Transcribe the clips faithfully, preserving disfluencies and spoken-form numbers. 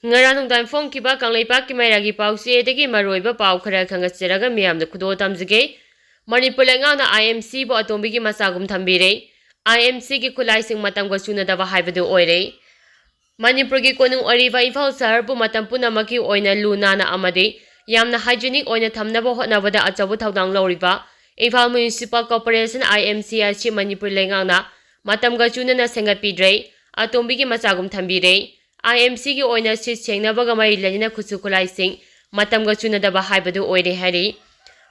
ꯉꯔꯥꯡ ꯅꯨꯡꯗꯥꯡ ꯐꯣꯡꯈꯤꯕ ꯀꯪꯂꯩꯄꯥꯛꯀꯤ ꯃꯩꯔꯥꯒꯤ ꯄꯥꯎꯆꯦꯗꯒꯤ ꯃꯔꯨꯑꯣꯏꯕ ꯄꯥꯎ ꯈꯔ ꯈꯪꯒꯠꯆꯔꯒ ꯃꯤꯌꯥꯝꯗ ꯈꯨꯗꯣꯜ ꯇꯝꯖꯒꯦ꯫ ꯃꯅꯤꯄꯨꯔ ꯂꯩꯉꯥꯛꯅ IMCꯕꯨ ꯑꯇꯣꯝꯕꯤꯒꯤ ꯃꯆꯥꯒꯨꯝ ꯊꯝꯕꯤꯔꯦ꯫ IMCꯒꯤ ꯈꯨꯠꯂꯥꯏꯁꯤꯡ ꯃꯇꯝꯒ ꯆꯨꯅꯗꯕ ꯍꯥꯏꯕꯗꯨ ꯑꯣꯏꯔꯦ꯫ ꯃꯅꯤꯄꯨꯔꯒꯤ ꯀꯣꯅꯨꯡ ꯑꯣꯏꯔꯤꯕ ꯏꯝꯐꯥꯜ ꯁꯍꯔꯕꯨ ꯃꯇꯝ ꯄꯨꯝꯅꯃꯛꯀꯤ ꯑꯣꯏꯅ ꯂꯨ ꯅꯥꯟꯅ ꯑꯃꯗꯤ ꯌꯥꯝꯅ hygienic ꯑꯣꯏꯅ ꯊꯝꯅꯕ ꯍꯣꯠꯅꯕꯗ ꯑꯆꯧꯕ ꯊꯧꯗꯥꯡ ꯂꯧꯔꯤꯕ ꯏꯝꯐꯥꯜ Municipal Corporation, IMC ꯑꯁꯤ ꯃꯅꯤꯄꯨꯔ ꯂꯩꯉꯥꯛꯅ ꯃꯇꯝꯒ ꯆꯨꯅꯅ ꯁꯦꯝꯒꯠꯄꯤꯗ꯭ꯔꯦ, ꯑꯇꯣꯝꯕꯤꯒꯤ ꯃꯆꯥꯒꯨꯝ ꯊꯝꯕꯤꯔꯦ꯫ IMCꯒꯤ ꯑꯣꯏꯅ ꯁꯤꯠ ꯁꯦꯡꯅꯕꯒ ꯃꯔꯤ ꯂꯩꯅꯅ ꯈꯨꯠꯁꯨ ꯈꯨꯠꯂꯥꯏꯁꯤꯡ ꯃꯇꯝꯒ ꯆꯨꯅꯗꯕ ꯍꯥꯏꯕꯗꯨ ꯑꯣꯏꯔꯦ ꯍꯥꯏꯔꯤ꯫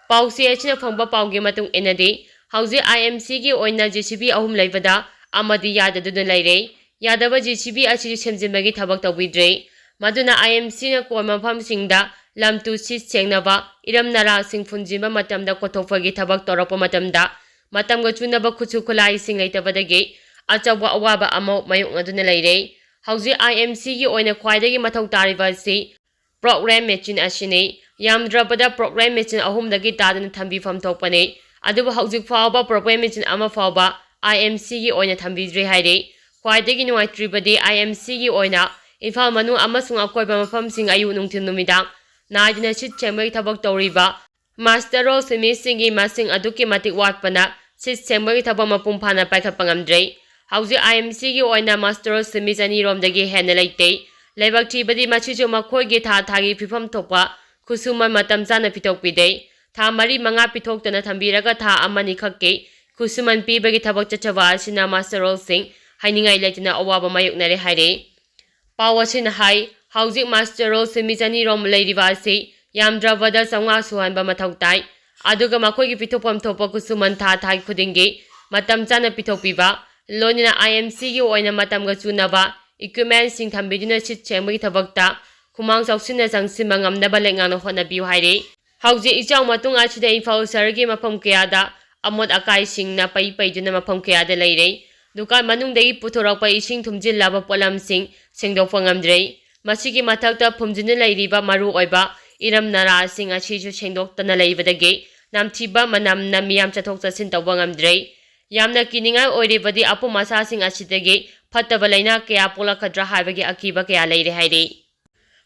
ꯄꯥꯎꯆꯦ ꯑꯁꯤꯅ ꯐꯪꯕ ꯄꯥꯎꯒꯤ ꯃꯇꯨꯡ ꯏꯟꯅꯗꯤ, ꯍꯧꯖꯤꯛ IMCꯒꯤ ꯑꯣꯏꯅ JCB ꯑꯍꯨꯝ ꯂꯩꯕꯗ ꯑꯃꯗꯤ ꯌꯥꯗꯗꯨꯅ ꯂꯩꯔꯦ꯫ ꯌꯥꯗꯕ JCB ꯑꯁꯤꯁꯨ ꯁꯦꯝꯖꯤꯟꯕꯒꯤ ꯊꯕꯛ ꯇꯧꯕꯤꯗ꯭ꯔꯦ꯫ ꯃꯗꯨꯅ IMCꯅ ꯀꯣꯟ ꯃꯐꯝꯁꯤꯡꯗ ꯂꯝ ꯇꯨ ꯁꯤꯠ ꯁꯦꯡꯅꯕ, ꯏꯔꯝ ꯅꯂꯥꯁꯤꯡ ꯐꯨꯟꯖꯤꯟꯕ ꯃꯇꯝꯗ ꯀꯣꯊꯣꯛꯄꯒꯤ ꯊꯕꯛ ꯇꯧꯔꯛꯄ ꯃꯇꯝꯗ ꯃꯇꯝꯒ ꯆꯨꯅꯕ ꯈꯨꯠꯁꯨ ꯈꯨꯠꯂꯥꯏꯁꯤꯡ ꯂꯩꯇꯕꯗꯒꯤ ꯑꯆꯧꯕ ꯑꯋꯥꯕ ꯑꯃ ꯃꯥꯌꯣꯛꯅꯗꯨꯅ ꯂꯩꯔꯦ꯫ ꯍꯧꯖꯤꯛ IMCꯒꯤ ꯑꯣꯏꯅ ꯈ꯭ꯋꯥꯏꯗꯒꯤ ꯃꯊꯧ ꯇꯥꯔꯤꯕ ꯑꯁꯤ Program machine ꯑꯁꯤꯅꯤ꯫ ꯌꯥꯝꯗ꯭ꯔꯕꯗ Program machine ꯑꯍꯨꯝꯗꯒꯤ ꯇꯥꯗꯅ ꯊꯝꯕꯤꯐꯝ ꯊꯣꯛꯄꯅꯤ꯫ ꯑꯗꯨꯕꯨ ꯍꯧꯖꯤꯛ ꯐꯥꯎꯕ Program machine ꯑꯃ ꯐꯥꯎꯕ IMCꯒꯤ ꯑꯣꯏꯅ ꯊꯝꯕꯤꯗ꯭ꯔꯤ ꯍꯥꯏꯔꯤ꯫ ꯈ꯭ꯋꯥꯏꯗꯒꯤ ꯅꯨꯡꯉꯥꯏꯇ꯭ꯔꯤꯕꯗꯤ IMCꯒꯤ ꯑꯣꯏꯅ ꯏꯝꯐꯥꯜ ꯃꯅꯨꯡ ꯑꯃꯁꯨꯡ ꯑꯀꯣꯏꯕ ꯃꯐꯝꯁꯤꯡ ꯑꯌꯨꯛ ꯅꯨꯡꯊꯤꯜ ꯅꯨꯃꯤꯗꯥꯡ ꯅꯥꯏꯗꯅ ꯁꯤꯠ ꯁꯦꯡꯕꯒꯤ ꯊꯕꯛ ꯇꯧꯔꯤꯕ muster roll ꯁꯤꯟꯃꯤꯁꯤꯡꯒꯤ ꯃꯁꯤꯡ ꯑꯗꯨꯛꯀꯤ ꯃꯇꯤꯛ ꯋꯥꯠꯄꯅ ꯁꯤꯠ ꯁꯦꯡꯕꯒꯤ ꯊꯕꯛ ꯃꯄꯨꯡ ꯐꯥꯅ ꯄꯥꯏꯈꯠꯄ ꯉꯝꯗ꯭ꯔꯦ꯫ ꯍꯧꯖꯤꯛ IMCꯒꯤ ꯑꯣꯏꯅ muster roll ꯁꯤꯟꯃꯤ ꯆꯅꯤꯔꯣꯝꯗꯒꯤ ꯍꯦꯟꯅ ꯂꯩꯇꯦ꯫ ꯂꯥꯏꯕꯛ ꯊꯤꯕꯗꯤ ꯃꯁꯤꯁꯨ ꯃꯈꯣꯏꯒꯤ ꯊꯥ ꯊꯥꯒꯤ ꯄꯤꯐꯝ ꯊꯣꯛꯄ ꯈꯨꯠꯁꯨꯃꯟ ꯃꯇꯝ ꯆꯥꯅ ꯄꯤꯊꯣꯛꯄꯤꯗꯦ꯫ ꯊꯥ ꯃꯔꯤ ꯃꯉꯥ ꯄꯤꯊꯣꯛꯇꯅ ꯊꯝꯕꯤꯔꯒ ꯊꯥ ꯑꯃꯅꯤ ꯈꯛꯀꯤ ꯈꯨꯠꯁꯨꯃꯟ ꯄꯤꯕꯒꯤ ꯊꯕꯛ ꯆꯠꯊꯕ ꯑꯁꯤꯅ muster rollꯁꯤꯡ ꯍꯥꯏꯅꯤꯡꯉꯥꯏ ꯂꯩꯇꯅ ꯑꯋꯥꯕ ꯃꯥꯌꯣꯛꯅꯔꯦ ꯍꯥꯏꯔꯤ꯫ ꯄꯥꯎ ꯑꯁꯤꯅ ꯍꯥꯏ, ꯍꯧꯖꯤꯛ muster roll ꯁꯤꯟꯃꯤ ꯆꯅꯤꯔꯣꯝ ꯂꯩꯔꯤꯕ ꯑꯁꯤ ꯌꯥꯝꯗ꯭ꯔꯕꯗ ꯆꯥꯝꯃꯉꯥ ꯁꯨꯍꯟꯕ ꯃꯊꯧ ꯇꯥꯏ꯫ ꯑꯗꯨꯒ ꯃꯈꯣꯏꯒꯤ ꯄꯤꯊꯣꯛꯐꯝ ꯊꯣꯛꯄ ꯈꯨꯠꯁꯨꯃꯟ ꯊꯥ ꯊꯥꯒꯤ ꯈꯨꯗꯤꯡꯒꯤ ꯃꯇꯝ ꯆꯥꯅ ꯄꯤꯊꯣꯛꯄꯤꯕ, ꯂꯣꯏꯅꯅ IMCꯒꯤ ꯑꯣꯏꯅ ꯃꯇꯝꯒ ꯆꯨꯅꯕ equipmentꯁꯤꯡ ꯊꯝꯕꯤꯗꯨꯅ ꯁꯤꯠ ꯁꯦꯡꯕꯒꯤ ꯊꯕꯛꯇ ꯈꯨꯃꯥꯡ ꯆꯥꯎꯁꯤꯟꯅ ꯆꯪꯁꯤꯟꯕ ꯉꯝꯅꯕ ꯂꯩꯉꯥꯛꯅ ꯍꯣꯠꯅꯕꯤꯌꯨ ꯍꯥꯏꯔꯤ꯫ ꯍꯧꯖꯤꯛ ꯏꯆꯥꯎ ꯃꯇꯨꯡ ꯑꯁꯤꯗ ꯏꯝꯐꯥꯜ ꯁꯍꯔꯒꯤ ꯃꯐꯝ ꯀꯌꯥꯗ ꯑꯃꯣꯠ ꯑꯀꯥꯏꯁꯤꯡꯅ ꯄꯩ ꯄꯩꯗꯨꯅ ꯃꯐꯝ ꯀꯌꯥꯗ ꯂꯩꯔꯦ꯫ ꯗꯨꯀꯥꯟ ꯃꯅꯨꯡꯗꯒꯤ ꯄꯨꯊꯣꯔꯛꯄ ꯏꯁꯤꯡ ꯊꯨꯝꯖꯤꯜꯂꯕ ꯄꯣꯠꯂꯝꯁꯤꯡ ꯁꯦꯡꯗꯣꯛꯄ ꯉꯝꯗ꯭ꯔꯦ꯫ ꯃꯁꯤꯒꯤ ꯃꯊꯛꯇ ꯐꯨꯝꯖꯤꯟꯗꯨꯅ ꯂꯩꯔꯤꯕ ꯃꯔꯨꯑꯣꯏꯕ ꯏꯔꯝ ꯅꯂꯥꯁꯤꯡ ꯑꯁꯤꯁꯨ ꯁꯦꯡꯗꯣꯛꯇꯅ ꯂꯩꯕꯗꯒꯤ ꯅꯝꯊꯤꯕ ꯃꯅꯝꯅ ꯃꯤꯌꯥꯝ ꯆꯠꯊꯣꯛ ꯆꯠꯁꯤꯟ ꯇꯧꯕ ꯉꯝꯗ꯭ꯔꯦ꯫ ꯌꯥꯝꯅ ꯀꯤꯅꯤꯡꯉꯥꯏ ꯑꯣꯏꯔꯤꯕꯗꯤ ꯑꯄꯨꯝ ꯑꯁꯥꯁꯤꯡ ꯑꯁꯤꯗꯒꯤ ꯐꯠꯇꯕ ꯂꯩꯅꯥ ꯀꯌꯥ ꯄꯣꯛꯂꯛꯀꯗ꯭ꯔꯥ ꯍꯥꯏꯕꯒꯤ ꯑꯀꯤꯕ ꯀꯌꯥ ꯂꯩꯔꯦ ꯍꯥꯏꯔꯤ꯫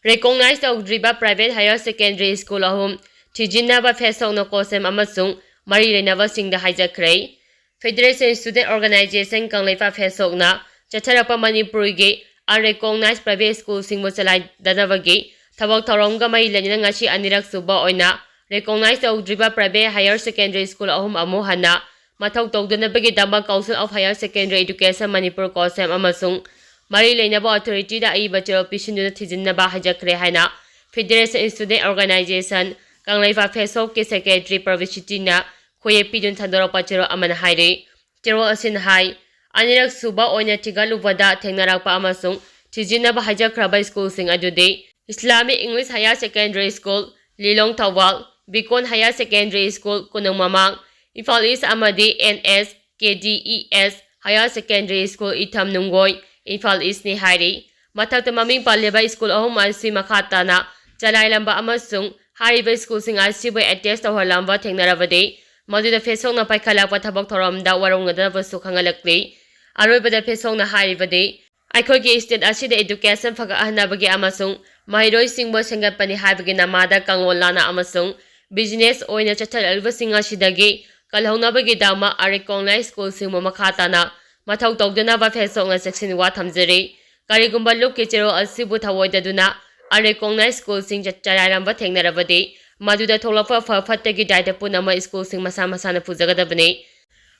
Recognize ꯇꯧꯗ꯭ꯔꯤꯕ private higher secondary school ꯑꯍꯨꯝ ꯊꯤꯖꯤꯟꯅꯕ ꯐꯦꯁꯣꯛꯅ ꯀꯣꯁꯦꯝ ꯑꯃꯁꯨꯡ ꯃꯔꯤ ꯂꯩꯅꯕꯁꯤꯡꯗ ꯍꯥꯏꯖꯈ꯭ꯔꯦ꯫ Federation Student Organization ꯀꯪꯂꯩꯄꯥꯛ ꯐꯦꯁꯣꯛꯅ ꯆꯠꯊꯔꯛꯄ ꯃꯅꯤꯄꯨꯔꯒꯤ unrecognized private schoolꯁꯤꯡꯕꯨ ꯆꯂꯥꯏꯗꯅꯕꯒꯤ ꯊꯕꯛ ꯊꯧꯔꯝꯒ ꯃꯔꯤ ꯂꯩꯅꯅ ꯉꯁꯤ ꯑꯅꯤꯔꯛ ꯁꯨꯕ ꯑꯣꯏꯅ recognize ꯇꯧꯗ꯭ꯔꯤꯕ private higher secondary school ꯑꯍꯨꯝ ꯑꯃꯨꯛ ꯍꯟꯅ ꯃꯊꯧ ꯇꯧꯗꯅꯕꯒꯤꯗꯃꯛ Council of Higher Secondary Education Manipur ꯀꯣꯁꯦꯝ ꯑꯃꯁꯨꯡ ꯃꯔꯤ ꯂꯩꯅꯕ authorityꯗ ꯑꯏꯕ ꯆꯦꯔꯣꯜ ꯄꯤꯁꯤꯟꯗꯨꯅ ꯊꯤꯖꯤꯟꯅꯕ ꯍꯥꯏꯖꯈ꯭ꯔꯦ ꯍꯥꯏꯅ Federation Student Organization Kangleipak ꯐꯦꯁꯣꯛꯀꯤ secretary ꯄ꯭ꯔꯕꯤꯁꯤꯇꯤꯅ ꯈꯣꯌꯦ ꯄꯤꯗꯨꯅ ꯊꯥꯗꯣꯔꯛꯄ ꯆꯦꯔꯣꯜ ꯑꯃꯅ ꯍꯥꯏꯔꯤ꯫ ꯆꯦꯔꯣꯜ ꯑꯁꯤꯅ ꯍꯥꯏ, ꯑꯅꯤꯔꯛ ꯁꯨꯕ ꯑꯣꯏꯅ ꯊꯤꯒꯠꯂꯨꯕꯗ ꯊꯦꯡꯅꯔꯛꯄ ꯑꯃꯁꯨꯡ ꯊꯤꯖꯤꯟꯅꯕ ꯍꯥꯏꯖꯈ꯭ꯔꯕ schoolꯁꯤꯡ ꯑꯗꯨꯗꯤ Islamic English Higher Secondary School, ꯂꯤꯂꯣꯡ Thoubal, Beacon Higher Secondary School, ꯀꯣꯅꯨꯡ ꯃꯃꯥꯡ, ꯏꯝꯐꯥꯜ East ꯑꯃꯗꯤ N S K D E S Higher Secondary School, ꯏꯊꯝ ꯅꯨꯡꯒꯣꯏ, Imphal Eastꯅꯤ ꯍꯥꯏꯔꯤ꯫ ꯃꯊꯛꯇ ꯃꯃꯤꯡ ꯄꯜꯂꯤꯕ school ꯑꯍꯨꯝ ꯑꯁꯤ ꯃꯈꯥ ꯇꯥꯅ ꯆꯂꯥꯏꯔꯝꯕ ꯑꯃꯁꯨꯡ ꯍꯥꯏꯔꯤꯕ schoolꯁꯤꯡ ꯑꯁꯤꯕꯨ attach ꯇꯧꯍꯜꯂꯝꯕ ꯊꯦꯡꯅꯔꯕꯗꯤ ꯃꯗꯨꯗ ꯐꯦꯁꯣꯛꯅ ꯄꯥꯏꯈꯠꯂꯛꯄ ꯊꯕꯛ ꯊꯧꯔꯝꯗ ꯋꯥꯔꯧꯅꯗꯅꯕꯁꯨ ꯈꯪꯍꯜꯂꯛꯂꯤ꯫ ꯑꯔꯣꯏꯕꯗ ꯐꯦꯁꯣꯛꯅ ꯍꯥꯏꯔꯤꯕꯗꯤ, ꯑꯩꯈꯣꯏꯒꯤ state ꯑꯁꯤꯗ education ꯐꯒꯠꯍꯟꯅꯕꯒꯤ ꯑꯃꯁꯨꯡ ꯃꯍꯩꯔꯣꯏꯁꯤꯡꯕꯨ ꯁꯦꯝꯒꯠꯄꯅꯤ ꯍꯥꯏꯕꯒꯤ ꯅꯃꯥꯗ ꯀꯥꯡꯂꯣꯟ ꯂꯥꯟꯅ ꯑꯃꯁꯨꯡ business ꯑꯣꯏꯅ ꯆꯠꯊꯔꯛꯂꯤꯕꯁꯤꯡ ꯑꯁꯤꯗꯒꯤ ꯀꯜꯍꯧꯅꯕꯒꯤꯗꯃꯛ unrecognized schoolꯁꯤꯡꯕꯨ ꯃꯈꯥ ꯇꯥꯅ ꯃꯊꯧ ꯇꯧꯗꯅꯕ ꯐꯦꯁꯣꯛꯅ ꯆꯦꯛꯁꯤꯟ ꯋꯥ ꯊꯝꯖꯔꯤ꯫ ꯀꯔꯤꯒꯨꯝꯕ ꯂꯨꯞꯀꯤ ꯆꯦꯔꯣꯜ ꯑꯁꯤꯕꯨ ꯊꯧꯑꯣꯏꯗꯗꯨꯅ unrecognized schoolꯁꯤꯡ ꯆ-, ꯆꯂꯥꯏꯔꯝꯕ ꯊꯦꯡꯅꯔꯕꯗꯤ, ꯃꯗꯨꯗ ꯊꯣꯛꯂꯛꯄ ꯐ ꯐꯠꯇꯒꯤ ꯗꯥꯏꯇ ꯄꯨꯝꯅꯃꯛ schoolꯁꯤꯡ ꯃꯁꯥ ꯃꯁꯥꯅ ꯄꯨꯖꯒꯗꯕꯅꯤ꯫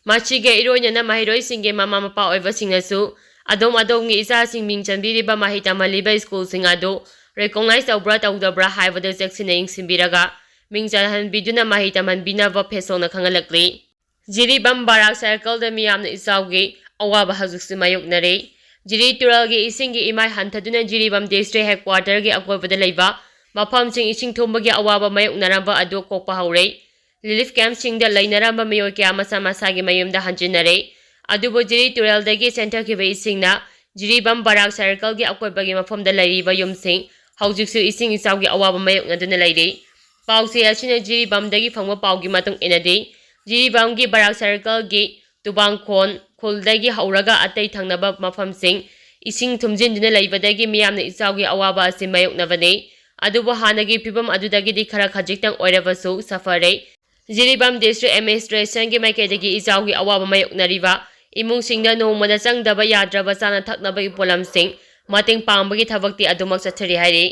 ꯃꯁꯤꯒ ꯏꯔꯣꯏꯅꯅ ꯃꯍꯩꯔꯣꯏꯁꯤꯡꯒꯤ ꯃꯃꯥ ꯃꯄꯥ ꯑꯣꯏꯕꯁꯤꯡꯅꯁꯨ ꯑꯗꯣꯝ ꯑꯗꯣꯝꯒꯤ ꯏꯆꯥꯁꯤꯡ ꯃꯤꯡ ꯆꯟꯕꯤꯔꯤꯕ ꯃꯍꯩ ꯇꯝꯍꯜꯂꯤꯕ schoolꯁꯤꯡ ꯑꯗꯨ recognize ꯇꯧꯕ꯭ꯔꯥ ꯇꯧꯗꯕ꯭ꯔꯥ ꯍꯥꯏꯕꯗꯨ ꯆꯦꯛꯁꯤꯟꯅ ꯌꯦꯡꯁꯤꯟꯕꯤꯔꯒ ꯃꯤꯡ ꯆꯜꯍꯟꯕꯤꯗꯨꯅ ꯃꯍꯩ ꯇꯝꯍꯟꯕꯤꯅꯕ ꯐꯦꯁꯣꯛꯅ ꯈꯪꯍꯜꯂꯛꯂꯤ꯫ ꯖꯤꯔꯤꯕꯥꯝ ꯕꯔꯥꯛ circleꯗ ꯃꯤꯌꯥꯝꯅ ꯏꯆꯥꯎꯒꯤ ꯑꯋꯥꯕ ꯍꯧꯖꯤꯛꯁꯨ ꯃꯥꯌꯣꯛꯅꯔꯤ꯫ ꯖꯤꯔꯤ ꯇꯨꯔꯦꯜꯒꯤ ꯏꯁꯤꯡꯒꯤ ꯏꯃꯥꯏ ꯍꯟꯊꯗꯨꯅ ꯖꯤꯔꯤꯕꯥꯝ district headquarterꯒꯤ ꯑꯀꯣꯏꯕꯗ ꯂꯩꯕ ꯃꯐꯝꯁꯤꯡ ꯏꯁꯤꯡ ꯊꯨꯝꯕꯒꯤ ꯑꯋꯥꯕ ꯃꯥꯌꯣꯛꯅꯔꯝꯕ ꯑꯗꯨ ꯀꯣꯛꯄ ꯍꯧꯔꯦ꯫ Relief campꯁꯤꯡꯗ ꯂꯩꯅꯔꯝꯕ ꯃꯤꯑꯣꯏ ꯀꯌꯥ ꯃꯁꯥ ꯃꯁꯥꯒꯤ ꯃꯌꯨꯝꯗ ꯍꯟꯖꯤꯟꯅꯔꯦ꯫ ꯑꯗꯨꯕꯨ ꯖꯤꯔꯤ ꯇꯨꯔꯦꯜꯗꯒꯤ ꯆꯦꯟꯊꯈꯤꯕ ꯏꯁꯤꯡꯅ ꯖꯤꯔꯤꯕꯥꯝ ꯕꯔꯥꯛ circleꯒꯤ ꯑꯀꯣꯏꯕꯒꯤ ꯃꯐꯝꯗ ꯂꯩꯔꯤꯕ ꯌꯨꯝꯁꯤꯡ ꯍꯧꯖꯤꯛꯁꯨ ꯏꯁꯤꯡ ꯏꯆꯥꯎꯒꯤ ꯑꯋꯥꯕ ꯃꯥꯌꯣꯛꯅꯗꯨꯅ ꯂꯩꯔꯤ꯫ ꯄꯥꯎꯆꯦ ꯑꯁꯤꯅ ꯖꯤꯔꯤꯕꯥꯝꯗꯒꯤ ꯐꯪꯕ ꯄꯥꯎꯒꯤ ꯃꯇꯨꯡ ꯏꯟꯅꯗꯤ, ꯖꯤꯔꯤꯕꯥꯝꯒꯤ ꯕꯔꯥꯛ circleꯒꯤ ꯇꯨꯕꯥꯡꯈꯣꯟ ꯈꯨꯜꯗꯒꯤ ꯍꯧꯔꯒ ꯑꯇꯩ ꯊꯪꯅꯕ ꯃꯐꯝꯁꯤꯡ ꯏꯁꯤꯡ ꯊꯨꯝꯖꯤꯟꯗꯨꯅ ꯂꯩꯕꯗꯒꯤ ꯃꯤꯌꯥꯝꯅ ꯏꯆꯥꯎꯒꯤ ꯑꯋꯥꯕ ꯑꯁꯤ ꯃꯥꯌꯣꯛꯅꯕꯅꯤ꯫ ꯑꯗꯨꯕꯨ ꯍꯥꯟꯅꯒꯤ ꯐꯤꯕꯝ ꯑꯗꯨꯗꯒꯤꯗꯤ ꯈꯔ ꯈꯖꯤꯛꯇꯪ ꯑꯣꯏꯔꯕꯁꯨ ꯁꯥꯐꯔꯦ꯫ ꯖꯤꯔꯤꯕꯥꯝ District Administration ꯒꯤ ꯃꯥꯏꯀꯩꯗꯒꯤ ꯏꯆꯥꯎꯒꯤ ꯑꯋꯥꯕ ꯃꯥꯌꯣꯛꯅꯔꯤꯕ ꯏꯃꯨꯡꯁꯤꯡꯗ ꯅꯣꯡꯃꯗ ꯆꯪꯗꯕ ꯌꯥꯗ꯭ꯔꯕ ꯆꯥꯅ ꯊꯛꯅꯕꯒꯤ ꯄꯣꯠꯂꯝꯁꯤꯡ ꯃꯇꯦꯡ ꯄꯥꯡꯕꯒꯤ ꯊꯕꯛꯇꯤ ꯑꯗꯨꯃꯛ ꯆꯠꯊꯔꯤ ꯍꯥꯏꯔꯤ꯫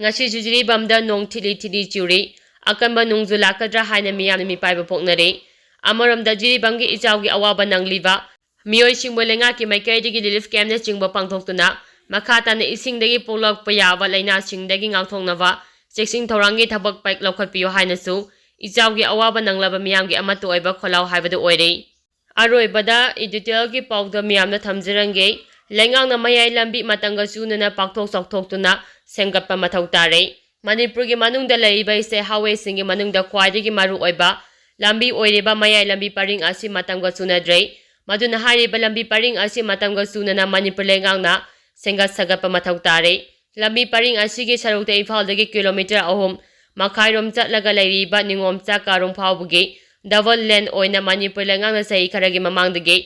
ꯉꯁꯤꯁꯨ ꯖꯤꯔꯤꯕꯥꯝꯗ ꯅꯣꯡ ꯊꯤꯠꯂꯤ ꯊꯤꯠꯂꯤ ꯆꯨꯔꯤ꯫ ꯑꯀꯟꯕ ꯅꯣꯡꯖꯨ ꯂꯥꯛꯀꯗ꯭ꯔꯥ ꯍꯥꯏꯅ ꯃꯤꯌꯥꯝꯅ ꯃꯤꯄꯥꯏꯕ ꯄꯣꯛꯅꯔꯤ꯫ ꯑꯃꯔꯣꯝꯗ ꯖꯤꯔꯤꯕꯥꯝꯒꯤ ꯏꯆꯥꯎꯒꯤ ꯑꯋꯥꯕ ꯅꯪꯂꯤꯕ ꯃꯤꯑꯣꯏꯁꯤꯡꯕꯨ ꯂꯩꯉꯥꯛꯀꯤ ꯃꯥꯏꯀꯩꯗꯒꯤ relief camp ꯅꯆꯤꯡꯕ ꯄꯥꯡꯊꯣꯛꯇꯨꯅ ꯃꯈꯥ ꯇꯥꯅ ꯏꯁꯤꯡꯗꯒꯤ ꯄꯣꯛꯂꯛꯄ ꯌꯥꯕ ꯂꯥꯏꯅꯥꯁꯤꯡꯗꯒꯤ ꯉꯥꯛꯊꯣꯛꯅꯕ ꯆꯦꯛꯁꯤꯟ ꯊꯧꯔꯥꯡꯒꯤ ꯊꯕꯛ ꯄꯥꯏ-, ꯂꯧꯈꯠꯄꯤꯌꯨ ꯍꯥꯏꯅꯁꯨ ꯏꯆꯥꯎꯒꯤ ꯑꯋꯥꯕ ꯅꯪꯂꯕ ꯃꯤꯌꯥꯝꯒꯤ ꯑꯃꯠꯇ ꯑꯣꯏꯕ ꯈꯣꯜꯂꯥꯎ ꯍꯥꯏꯕꯗꯨ ꯑꯣꯏꯔꯦ꯫ ꯑꯔꯣꯏꯕꯗ editorial ꯒꯤ ꯄꯥꯎꯗ ꯃꯤꯌꯥꯝꯅ ꯊꯝꯖꯔꯝꯒꯦ꯫ ꯂꯩꯉꯥꯛꯅ ꯃꯌꯥꯏ ꯂꯝꯕꯤ ꯃꯇꯝꯒ ꯆꯨꯅꯅ ꯄꯥꯛꯊꯣꯛ ꯆꯥꯎꯊꯣꯛꯇꯨꯅ ꯁꯦꯝꯒꯠꯄ ꯃꯊꯧ ꯇꯥꯔꯦ꯫ ꯃꯅꯤꯄꯨꯔꯒꯤ ꯃꯅꯨꯡꯗ ꯂꯩꯔꯤꯕ state highway ꯁꯤꯡꯒꯤ ꯃꯅꯨꯡꯗ ꯈ꯭ꯋꯥꯏꯗꯒꯤ ꯃꯔꯨ ꯑꯣꯏꯕ ꯂꯝꯕꯤ ꯑꯣꯏꯔꯤꯕ ꯃꯌꯥꯏ ꯂꯝꯕꯤ ꯄꯔꯤꯡ ꯑꯁꯤ ꯃꯇꯝꯒ ꯆꯨꯅꯗ꯭ꯔꯦ꯫ ꯃꯗꯨꯅ ꯍꯥꯏꯔꯤꯕ ꯂꯝꯕꯤ ꯄꯔꯤꯡ ꯑꯁꯤ ꯃꯇꯝꯒ ꯆꯨꯅꯅ ꯃꯅꯤꯄꯨꯔ ꯂꯩꯉꯥꯛꯅ ꯁꯦꯝꯒꯠ ꯁꯥꯒꯠꯄ ꯃꯊꯧ ꯇꯥꯔꯦ꯫ ꯂꯝꯕꯤ ꯄꯔꯤꯡ ꯑꯁꯤꯒꯤ ꯁꯔꯨꯛꯇ ꯏꯝꯐꯥꯜꯗꯒꯤ kilometre ꯑꯍꯨꯝ ꯃꯈꯥꯏꯔꯣꯝ ꯆꯠꯂꯒ ꯂꯩꯔꯤꯕ ꯅꯤꯉꯣꯝꯆꯥ ꯀꯥꯔꯣꯡ ꯐꯥꯎꯕꯒꯤ double lane ꯑꯣꯏꯅ ꯃꯅꯤꯄꯨꯔ ꯂꯩꯉꯥꯛꯅ ꯆꯍꯤ ꯈꯔꯒꯤ ꯃꯃꯥꯡꯗꯒꯤ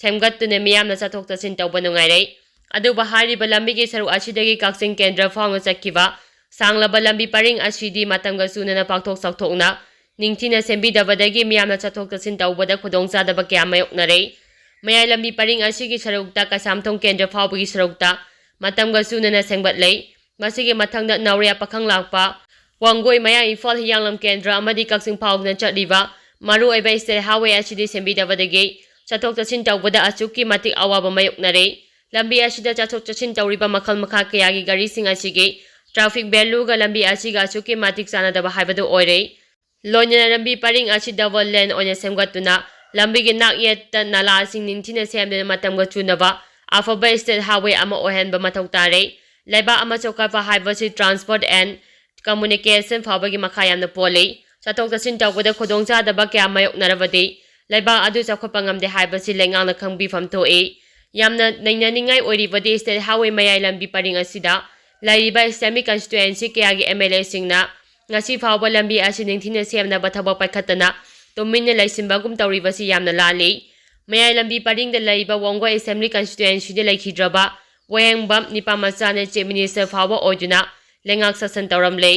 ꯁꯦꯝꯒꯠꯇꯨꯅ ꯃꯤꯌꯥꯝꯅ ꯆꯠꯊꯣꯛ ꯆꯠꯁꯤꯟ ꯇꯧꯕ ꯅꯨꯡꯉꯥꯏꯔꯦ꯫ ꯑꯗꯨꯕꯨ ꯍꯥꯏꯔꯤꯕ ꯂꯝꯕꯤꯒꯤ ꯁꯔꯨꯛ ꯑꯁꯤꯗꯒꯤ ꯀꯛꯆꯤꯡ ꯀꯦꯟꯗ꯭ꯔ ꯐꯥꯎꯅ ꯆꯠꯈꯤꯕ ꯁꯥꯡꯂꯕ ꯂꯝꯕꯤ ꯄꯔꯤꯡ ꯑꯁꯤꯗꯤ ꯃꯇꯝꯒ ꯆꯨꯅꯅ ꯄꯥꯛꯊꯣꯛ ꯆꯥꯎꯊꯣꯛꯅ ꯅꯤꯡꯊꯤꯅ ꯁꯦꯝꯕꯤꯗꯕꯗꯒꯤ ꯃꯤꯌꯥꯝꯅ ꯆꯠꯊꯣꯛ ꯆꯠꯁꯤꯟ ꯇꯧꯕꯗ ꯈꯨꯗꯣꯡꯆꯥꯗꯕ ꯀꯌꯥ ꯃꯥꯌꯣꯛꯅꯔꯦ꯫ ꯃꯌꯥꯏ ꯂꯝꯕꯤ ꯄꯔꯤꯡ ꯑꯁꯤꯒꯤ ꯁꯔꯨꯛꯇ ꯀꯩꯁꯥꯝꯊꯣꯡ ꯀꯦꯟꯗ꯭ꯔ ꯐꯥꯎꯕꯒꯤ ꯁꯔꯨꯛꯇ ꯃꯇꯝꯒ ꯆꯨꯅꯅ ꯁꯦꯝꯒꯠꯂꯦ꯫ ꯃꯁꯤꯒꯤ ꯃꯊꯪꯗ ꯅꯥꯎꯔꯤꯌꯥ ꯄꯥꯈꯪ ꯂꯥꯛꯄ, ꯋꯥꯡꯒꯣꯏ ꯃꯌꯥ ꯏꯝꯐꯥꯜ ꯍꯤꯌꯥꯡꯂꯝ ꯀꯦꯟꯗ꯭ꯔ ꯑꯃꯗꯤ ꯀꯛꯆꯤꯡ ꯐꯥꯎꯗꯨꯅ ꯆꯠꯂꯤꯕ ꯃꯔꯨꯑꯣꯏꯕ state highway ꯑꯁꯤꯗꯤ ꯁꯦꯝꯕꯤꯗꯕꯗꯒꯤ ꯆꯠꯊꯣꯛ ꯆꯠꯁꯤꯟ ꯇꯧꯕꯗ ꯑꯁꯨꯛꯀꯤ ꯃꯇꯤꯛ ꯑꯋꯥꯕ ꯃꯥꯌꯣꯛꯅꯔꯦ꯫ ꯂꯝꯕꯤ ꯑꯁꯤꯗ ꯆꯠꯊꯣꯛ ꯆꯠꯁꯤꯟ ꯇꯧꯔꯤꯕ ꯃꯈꯜ ꯃꯈꯥ ꯀꯌꯥꯒꯤ ꯒꯥꯔꯤꯁꯤꯡ ꯑꯁꯤꯒꯤ traffic value ꯒ ꯂꯝꯕꯤ ꯑꯁꯤꯒ ꯑꯁꯨꯛꯀꯤ ꯃꯇꯤꯛ ꯆꯥꯟꯅꯗꯕ ꯍꯥꯏꯕꯗꯨ ꯑꯣꯏꯔꯦ꯫ ꯂꯣꯏꯅꯅ ꯂꯝꯕꯤ ꯄꯔꯤꯡ ꯑꯁꯤ double lane ꯑꯣꯏꯅ ꯁꯦꯝꯒꯠꯇꯨꯅ ꯂꯝꯕꯤꯒꯤ ꯅꯥꯛ ꯌꯦꯠꯇ ꯅꯂꯥꯁꯤꯡ ꯅꯤꯡꯊꯤꯅ ꯁꯦꯝꯗꯨꯅ ꯃꯇꯝꯒ ꯆꯨꯅꯕ ꯑꯐꯕ state highway ꯑꯃ ꯑꯣꯏꯍꯟꯕ ꯃꯊꯧ ꯇꯥꯔꯦ꯫ ꯂꯩꯕꯥꯛ ꯑꯃ ꯆꯥꯎꯈꯠꯄ ꯍꯥꯏꯕꯁꯤ transport and communication ꯐꯕꯒꯤ ꯃꯈꯥ ꯌꯥꯝꯅ ꯄꯣꯜꯂꯤ꯫ ꯆꯠꯊꯣꯛ ꯆꯠꯁꯤꯟ ꯇꯧꯕꯗ ꯈꯨꯗꯣꯡꯆꯥꯗꯕ ꯀꯌꯥ ꯃꯥꯌꯣꯛꯅꯔꯕꯗꯤ ꯂꯩꯕꯥꯛ ꯑꯗꯨ ꯆꯥꯎꯈꯠꯄ ꯉꯝꯗꯦ ꯍꯥꯏꯕꯁꯤ ꯂꯩꯉꯥꯛꯅ ꯈꯪꯕꯤꯐꯝ ꯊꯣꯛꯏ꯫ ꯌꯥꯝꯅ ꯅꯩꯅꯅꯤꯡꯉꯥꯏ ꯑꯣꯏꯔꯤꯕꯗꯤ state highway ꯃꯌꯥꯏ ꯂꯝꯕꯤ ꯄꯔꯤꯡ ꯑꯁꯤꯗ ꯂꯩꯔꯤꯕ assembly constituency ꯀꯌꯥꯒꯤ MLA ꯁꯤꯡꯅ ꯉꯁꯤ ꯐꯥꯎꯕ ꯂꯝꯕꯤ ꯑꯁꯤ ꯅꯤꯡꯊꯤꯅ ꯁꯦꯝꯅꯕ ꯊꯕꯛ ꯄꯥꯏꯈꯠꯇꯅ ꯇꯨꯃꯤꯟꯅ ꯂꯩꯁꯤꯟꯕꯒꯨꯝ ꯇꯧꯔꯤꯕꯁꯤ ꯌꯥꯝꯅ ꯂꯥꯜꯂꯤ꯫ ꯃꯌꯥꯏ ꯂꯝꯕꯤ ꯄꯔꯤꯡꯗ ꯂꯩꯔꯤꯕ ꯋꯥꯡꯒꯣꯏ assembly constituency ꯗ ꯂꯩꯈꯤꯗ꯭ꯔꯕ ꯋꯥꯍꯦꯡꯕꯝ ꯅꯤꯄꯥꯃꯆꯥꯅ Chief Minister ꯐꯥꯎꯕ ꯑꯣꯏꯗꯨꯅ ꯂꯩꯉꯥꯛ ꯁꯥꯁꯟ ꯇꯧꯔꯝꯂꯦ꯫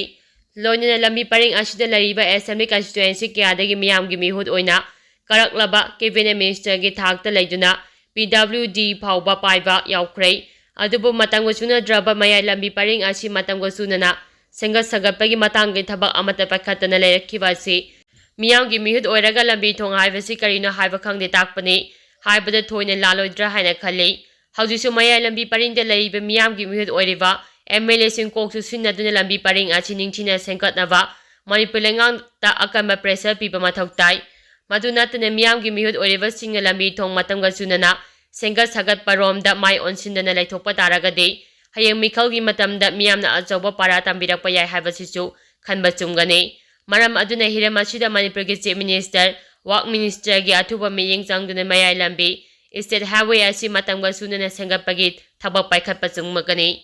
ꯂꯣꯏꯅꯅ ꯂꯝꯕꯤ ꯄꯔꯤꯡ ꯑꯁꯤꯗ ꯂꯩꯔꯤꯕ Assembly Constituency ꯀꯌꯥꯗꯒꯤ ꯃꯤꯌꯥꯝꯒꯤ ꯃꯤꯍꯨꯠ ꯑꯣꯏꯅ ꯀꯥꯔꯛꯂꯕ Cabinet Ministerꯒꯤ ꯊꯥꯛꯇ ꯂꯩꯗꯨꯅ P W D ꯐꯥꯎꯕ ꯄꯥꯏꯕ ꯌꯥꯎꯈ꯭ꯔꯦ꯫ ꯑꯗꯨꯕꯨ ꯃꯇꯝꯒ ꯆꯨꯅꯗ꯭ꯔꯕ ꯃꯌꯥꯏ ꯂꯝꯕꯤ ꯄꯔꯤꯡ ꯑꯁꯤ ꯃꯇꯝꯒ ꯆꯨꯅꯅ ꯁꯦꯝꯒꯠ ꯁꯥꯒꯠꯄꯒꯤ ꯃꯇꯥꯡꯒꯤ ꯊꯕꯛ ꯑꯃꯠꯇ ꯄꯥꯏꯈꯠꯇꯅ ꯂꯩꯔꯛꯈꯤꯕ ꯑꯁꯤ ꯃꯤꯌꯥꯝꯒꯤ ꯃꯤꯍꯨꯠ ꯑꯣꯏꯔꯒ ꯂꯝꯕꯤ ꯊꯣꯡ ꯍꯥꯏꯕꯁꯤ ꯀꯔꯤꯅꯣ ꯍꯥꯏꯕ ꯈꯪꯗꯦ ꯇꯥꯛꯄꯅꯤ ꯍꯥꯏꯕꯗ ꯊꯣꯏꯅ ꯂꯥꯜꯂꯣꯏꯗ꯭ꯔꯥ ꯍꯥꯏꯅ ꯈꯜꯂꯤ꯫ ꯍꯧꯖꯤꯛꯁꯨ ꯃꯌꯥꯏ ꯂꯝꯕꯤ ꯄꯔꯤꯡꯗ ꯂꯩꯔꯤꯕ ꯃꯤꯌꯥꯝꯒꯤ ꯃꯤꯍꯨꯠ ꯑꯣꯏꯔꯤꯕ M L Aꯁꯤꯡ ꯀꯣꯛ ꯆꯨꯁꯤꯟꯅꯗꯨꯅ ꯂꯝꯕꯤ ꯄꯔꯤꯡ ꯑꯁꯤ ꯅꯤꯡꯊꯤꯅ ꯁꯦꯝꯒꯠꯅꯕ ꯃꯅꯤꯄꯨꯔ ꯂꯩꯉꯥꯛꯇ ꯑꯀꯟꯕ pressure ꯄꯤꯕ ꯃꯊꯧ ꯇꯥꯏ꯫ ꯃꯗꯨ ꯅꯠꯇꯅ ꯃꯤꯌꯥꯝꯒꯤ ꯃꯤꯍꯨꯠ ꯑꯣꯏꯔꯤꯕꯁꯤꯡꯅ ꯂꯝꯕꯤ ꯊꯣꯡ ꯃꯇꯝꯒ ꯆꯨꯅꯅ ꯁꯦꯝꯒꯠ ꯁꯥꯒꯠꯄꯔꯣꯝꯗ ꯃꯥꯏ ꯑꯣꯟꯁꯤꯟꯗꯅ ꯂꯩꯊꯣꯛꯄ ꯇꯥꯔꯒꯗꯤ ꯍꯌꯦꯡ ꯃꯤꯈꯜꯒꯤ ꯃꯇꯝꯗ ꯃꯤꯌꯥꯝꯅ ꯑꯆꯧꯕ ꯄꯥꯔꯥ ꯇꯝꯕꯤꯔꯛꯄ ꯌꯥꯏ ꯍꯥꯏꯕꯁꯤꯁꯨ ꯈꯟꯕ ꯆꯨꯝꯒꯅꯤ꯫ ꯃꯔꯝ ꯑꯗꯨꯅ ꯍꯤꯔꯝ ꯑꯁꯤꯗ ꯃꯅꯤꯄꯨꯔꯒꯤ Chief Minister, Work Ministerꯒꯤ ꯑꯊꯨꯕ ꯃꯤꯠꯌꯦꯡ ꯆꯪꯗꯨꯅ ꯃꯌꯥꯏ ꯂꯝꯕꯤ, State Highway ꯑꯁꯤ ꯃꯇꯝꯒ ꯆꯨꯅꯅ ꯁꯦꯝꯒꯠꯄꯒꯤ ꯊꯕꯛ ꯄꯥꯏꯈꯠꯄ ꯆꯨꯝꯃꯒꯅꯤ꯫